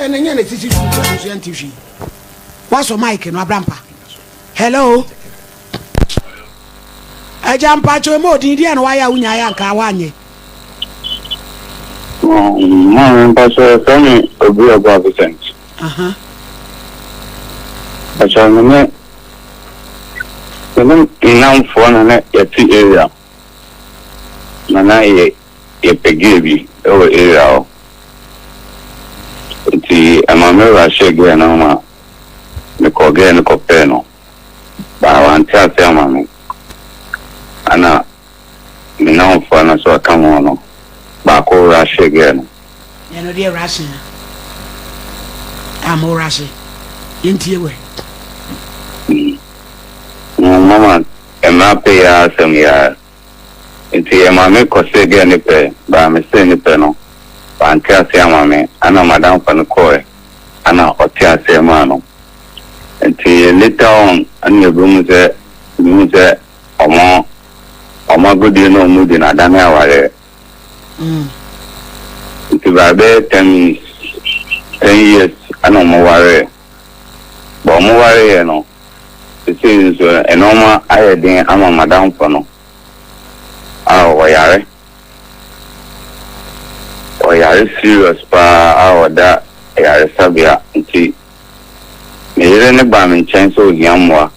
Ɛna nyɛ na sisi su kura nso yɛnte hwee. Wasɔ mic no abrampa. Hello. Agya mpakyɛ ɔma odin deɛ na wayɛ a wonya ayɛ anka wanyɛ. Maame mpakyɛ yɛfrɛ me Obi Ɔboa Vincent. Mpakyɛ me ne me ne nnamfoɔ na na yɛte area na na yɛ yɛpɛ gay bi wɔ area hɔ. Nti ɛma me rushee girl no ma mekɔɔ girl no kɔpɛɛ no but wante ase ama me. Ɛna me nnamfoɔ no nso ɛka ho no baako rushee girl no. Ɛno deɛ rushing a mo rushe yɛntie wɛ. Mama mmara pɛ yi ara asɛm yi ara. Nti ɛma me kɔ see girl no pɛ but me see no pɛ no wante aseɛ ama me ɛna madamfo no kɔɔɛ ɛna ɔte aseɛ maa no nti later on ɛna yɛbɛhu sɛ mehu sɛ ɔmo ɔmo agodie no a ɔmo di no adane awareɛ nti by bɛyɛ 10 minutes 10 years ɛna ɔmo wareɛ but ɔmo wareɛ no sesei nso nneɛma ayɛ den ama madamfo no a ɔyare ɔyare serious paa a ɔda ayaresabea. Nti me yere ne ba me nkyɛn sɛ ohia mmoa.